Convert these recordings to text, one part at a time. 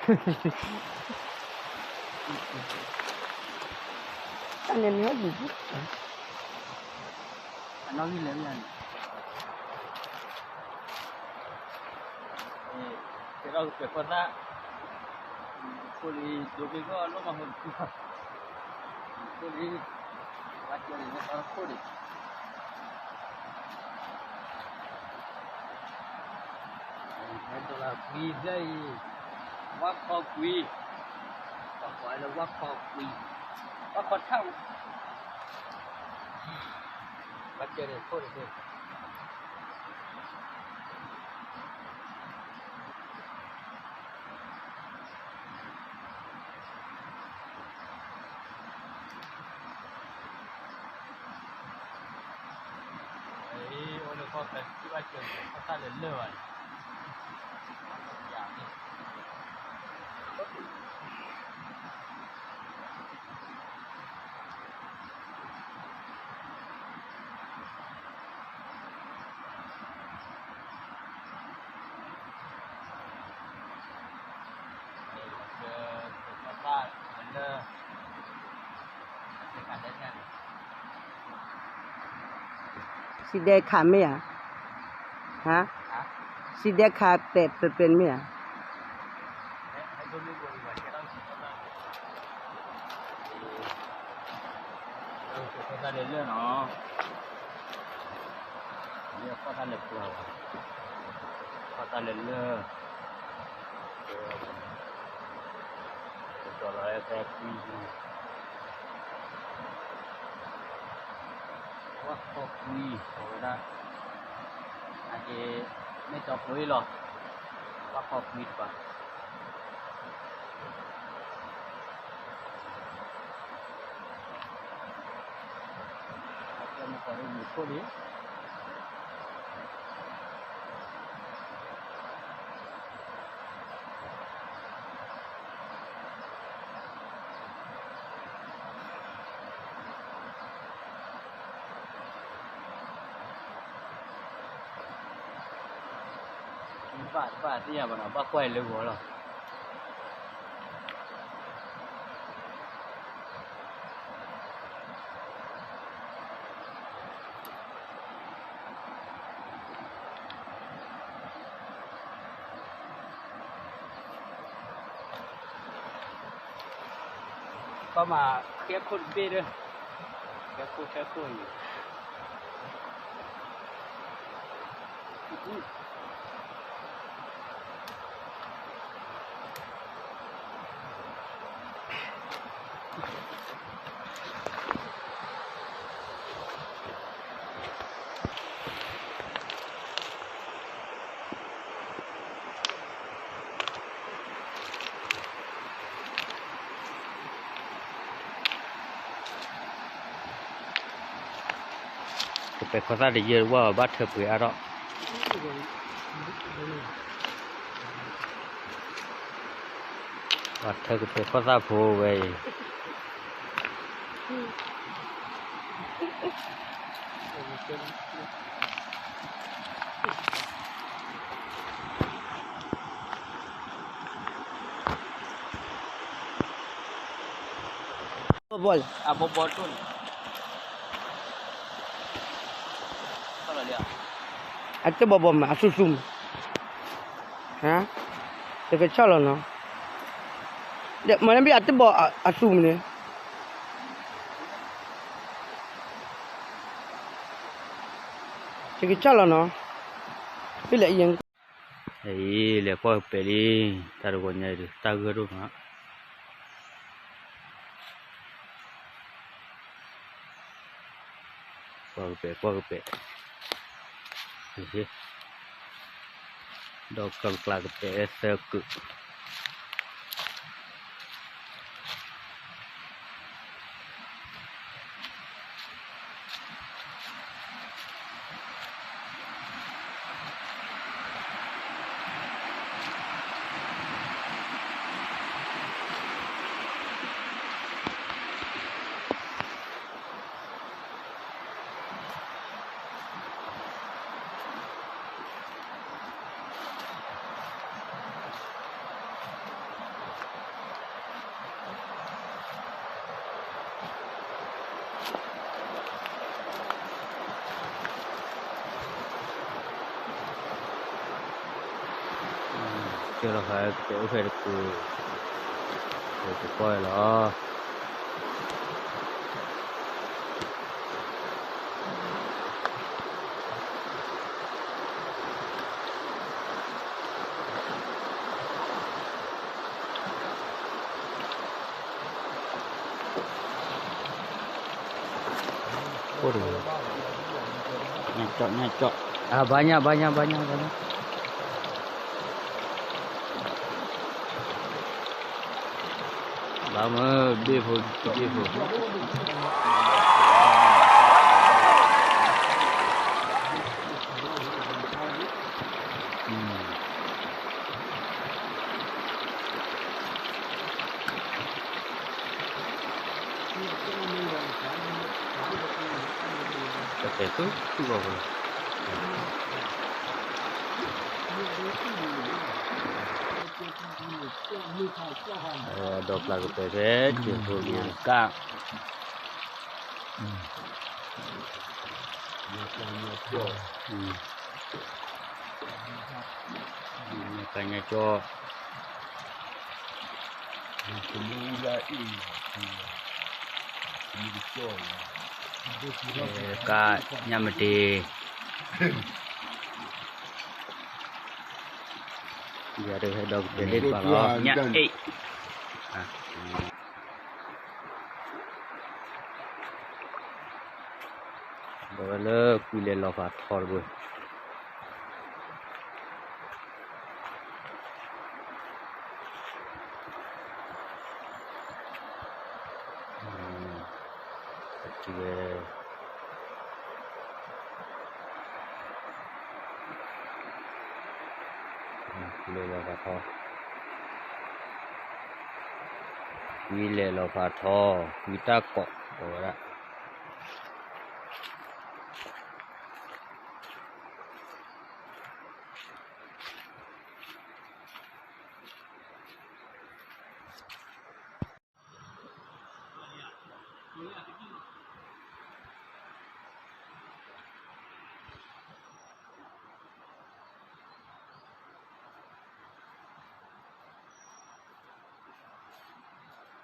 တၢ်န့ၣ်မ့ၢ်ဟီၣ်ဒံး, အနီၣ်ဂံၢ်လဲၣ်မ့ၢ်ဧါန့ၣ်, ကဲထီၣ်ကပဲာ်ခီၣ်သၣ်, ဖိလံၤ ဒိဘ့ၣ်ဂီၢ်လိၣ်မၤဟိတကူၣ်, ဖိလံၤ, ဘၣ်ကဲန့ၣ် လၢသီတခိၣ်န့ၣ် ဟဲဒိးလီၤကွံာ်ဖျၢၣ်အံၤ, ဝၣ်ခီကွံာ်, ပှၤကိးလၢဝၣ်ခီကွံာ်, ဝၣ်ခီထၣ်, ဘၣ်ကဲန့ၣ်ခိၣ်တသ့, အိၣ်လၢကီၢ်ဖဲ ထံၣ်ဘၣ်ကၢၤ ခီၣ်သၣ်လၢလၢၢ်ဘၣ်န့ၣ်, စံဒဲခးမ့ၢ်ဧါ, ဟါ, စံဒဲခးပဲာ်ပဲာ်မ့ၢ်ဧါ, ခီၣ်သၣ်လၢလၢၢ်နီၤ, ခီၣ်သၣ်လၢလၢၢ်, ခီၣ်သၣ်လၢလၢၢ်, ကတီၤလီၤဖဲကွံာ်, ဝၣ်ခီကွံာ် ကိးဝဲဒၣ်, အက့ၤ မ့ၢ်တီဖိအံၤလီၤ, ဝၣ်ခီကွံာ်တပၤ အကဲမ့ၢ်ကီးဒ်မ့ၢ်ခိၣ်လံ, ဘၣ်တဘၣ်သ့ၣ်ညါဘၣ်နီၤ, ဘၣ်ကွၢ်လၢဂီၤလီၤ. ပမၤဃဲခိၣ်တဘ့ၣ်ဒီး, ဃဲခိၣ်ဃဲခိၣ်အံၤ ကပဲာ်ခီၣ်သၣ်တယၢၢ်ဝဲဘၣ်ထၢပှဲၤအါထီၣ်, ပှၤထၢကပဲာ်ခီၣ်သၣ်ဖိဝဲအံၤ ဘီဘီလဲၣ်, အဘီဘီတအိၣ်န့ၣ်, အတဘီဘီမး အသူသူမး, တကဆီၣ်လီၤနီၤ, မ့ၢ်နဘၣ်အတဘီအသူမးန့ၣ်, တကဆီၣ်လီၤနီၤ, ဖဲလဲၣ်အံၤ အံၤ လဲၤကွၢ်ကပဲာ်လံ, တၢ်တဂီၤညါအံၤ တၢ်ဂၢၢ်ဒိၣ်မး, ကွၢ်ကပဲာ် ကွၢ်ကပဲာ်, ဒီးကကျးကပဲာ်သၢကုာ်. ကဲလီၤဃာ်ကတဲအိၣ်ဖဲတကုာ်, ကကွၢ်ဝဲလီၤ. အိၣ်တဂ့ၤ, ညၣ်ကၠီၣ်, ညၣ်ကၠီၣ်, အဘါညၣ်, ဘါညၣ်, ဘါညၣ်, ဘါညၣ်, ဘၣ်မ့ၢ်ဘ့ၣ်ဖိ, ဘ့ၣ်ဖိ, ကတဲာ်သူၣ်သူၣ်လီၤ, ဒီးပျၢ်ကပၤဖဲ က့ၤဖိလံၤကၣ်, ကၣ်ညၣ်ကၠီၣ်, ကၣ်ညၣ်မတ့ၤ, ယၤတဟဲဒီးကတဲာ်လံတပၤလီၤ, ညၣ်အ့ၣ်, ဒီးဝဲလၢကွံလဲၤလီၤဖးထီတဘိ, ဝဲ ကွံလဲၤလီၤဖးထီ, ကွံလဲၤလီၤဖးထီ, ကွံတၢ်ကိးဝဲဒၣ်.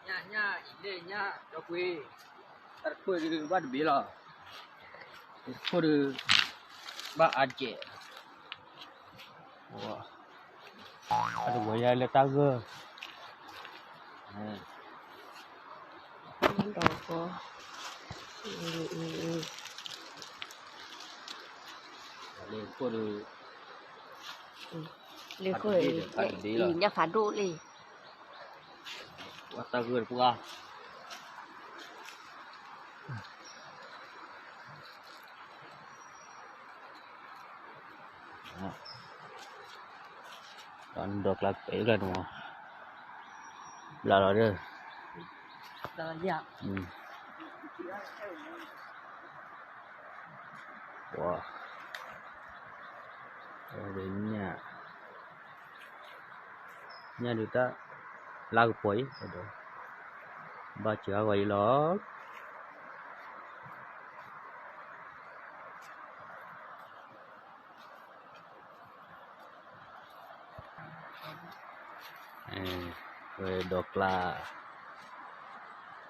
ညၣ်ညၣ်အံၤလဲၣ်ညၣ်ဒီပုၢ်, တၢ်တခိၣ်ဒုးဘၣ်တဘ့ၣ်လီၤ, တခိၣ်ဒုး ဘၣ်အါကဲး, အတဝဲၤယါလၢတၢ်ဂၢၢ်, ဒီးဃီ, လ့ခိၣ်ဒုး, လ့ခိၣ်, ညၣ်ဖးဒိၣ်လံ, တၢ်ဂၢၢ်တပှၢ် ဒီးကျါပဲကျါန့ၣ်, ဘျးလီၤဒီး, ပှၤ, ညၣ်, ညၣ်ဒုးတၢ်, လါကပီၤအံၤ, ဘၣ်စၢၤအဂီၢ်အံၤလီၤ. ဝဲဒီးကျါ,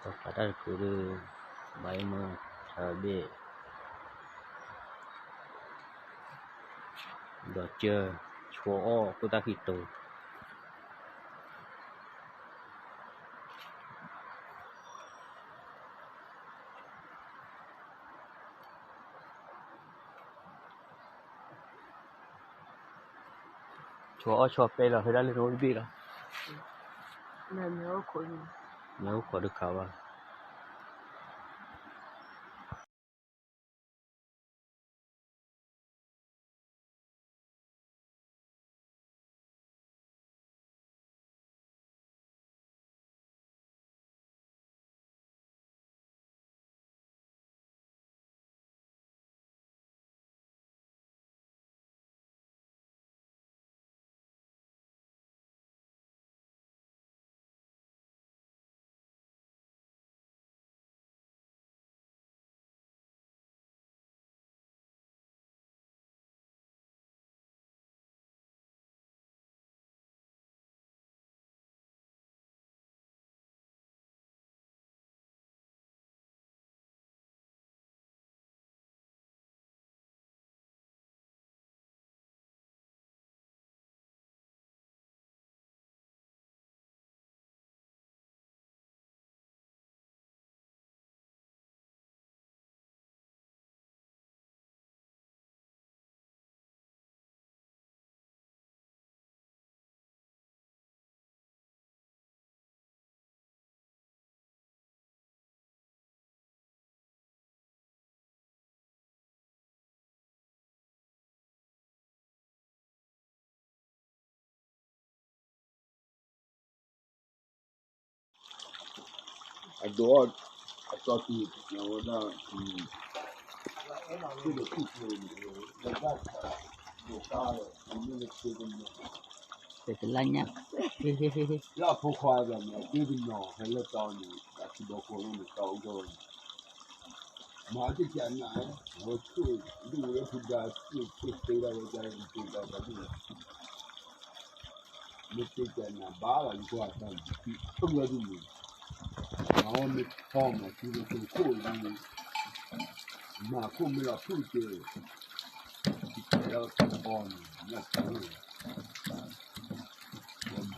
ဒီးကျါတၢ်တကုာ်ဒုး, ဘၣ်အံၤမ့ၢ်, ဘ့ၣ်, ဒီးကၢ, ဆိအီၣ်ခိၣ်တၢ်ခံတိၤ ဆိအီၣ်ဆိပဲလီၤ ဖဲဒၣ်လၢတအိၣ်တဘ့ၣ်လီၤ, မ့ၢ်အိၣ်ခိးတခးဘၣ်. အဒိးအီၣ်အတီၢ်တုၤ အဝဲဒၣ် တကလၢ်ညါ လၢအဖိခွါဒီးန့ၣ် အတ့ကနီၤဖဲလၢတီန့ၣ် အထံဘီခိၣ်န့ၣ် တၢ်အိၣ်ကီၢ်န့ၣ် မၤအတကနၣ် အဝဲဆိၣ်ဒုးဝဲလၢဖုဒါ ဆိၣ်ဆိၣ်တဲဒၣ်ဝဲဒၣ် မ့ၢ်တဲကနၣ်ဘၣ်လီၤ ယကွၢ်တၢ်လီၤ အဝဲဒ်န့ၣ် မၤဝဲမ့ၢ်ဖီမၤသံလၢကခိၣ်ဒ် မၤခိၣ်မ့ၢ်လီၤဖုၣ်က့ၤ တကဲလီၤတကီန့ၣ် ညၣ်တၢ်လီၤ ဝဲမၤ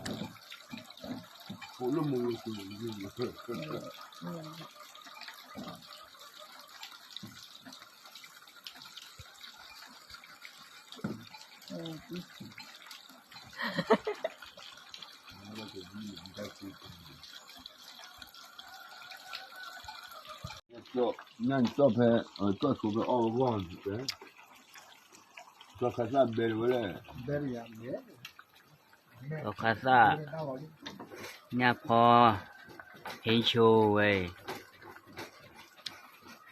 ဖိလၢမူလၢက့ၤ ညၣ်ကၠီၣ်ဖဲ ကၠီၣ်ဆိဖဲအီၣ်ဂီၢ်န့ၣ် ကၠီၣ်ခါသၣ်ဘဲဝဲလဲၣ် သီခါသၣ် ညၣ်ဖီ ဟ့ချိဝဲ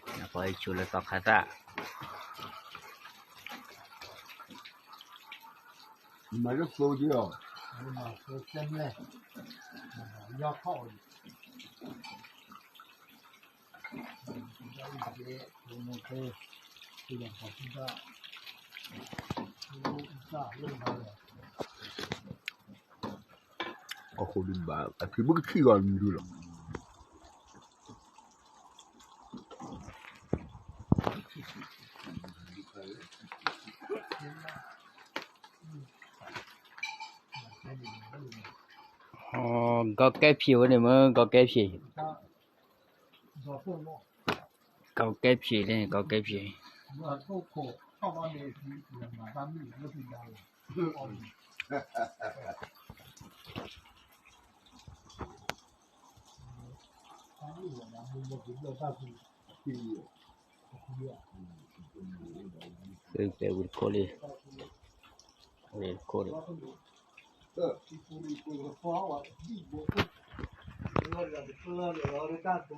ညၣ်ဖီဟ့ချိလၢသီခါသၣ် မၤလၢသိဒ်အီၤ အဃိဒ်ဘၣ် အဖံမုၢ်ကထံၣ်ဂီၤမံၤဒုလီၤ ကီၢ်ကဲဖျံးဝဲန့ၣ်မ့ၢ် ကီၢ်ကဲဖျံး ကီၢ်ကဲဖျံးန့ၣ် ကီၢ်ကဲဖျံး သ့ၣ်ဝံၤတခိၣ်လံ ဝံၤတခိၣ်လံ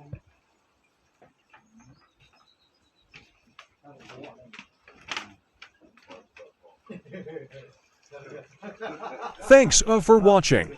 Thanks uh, for watching.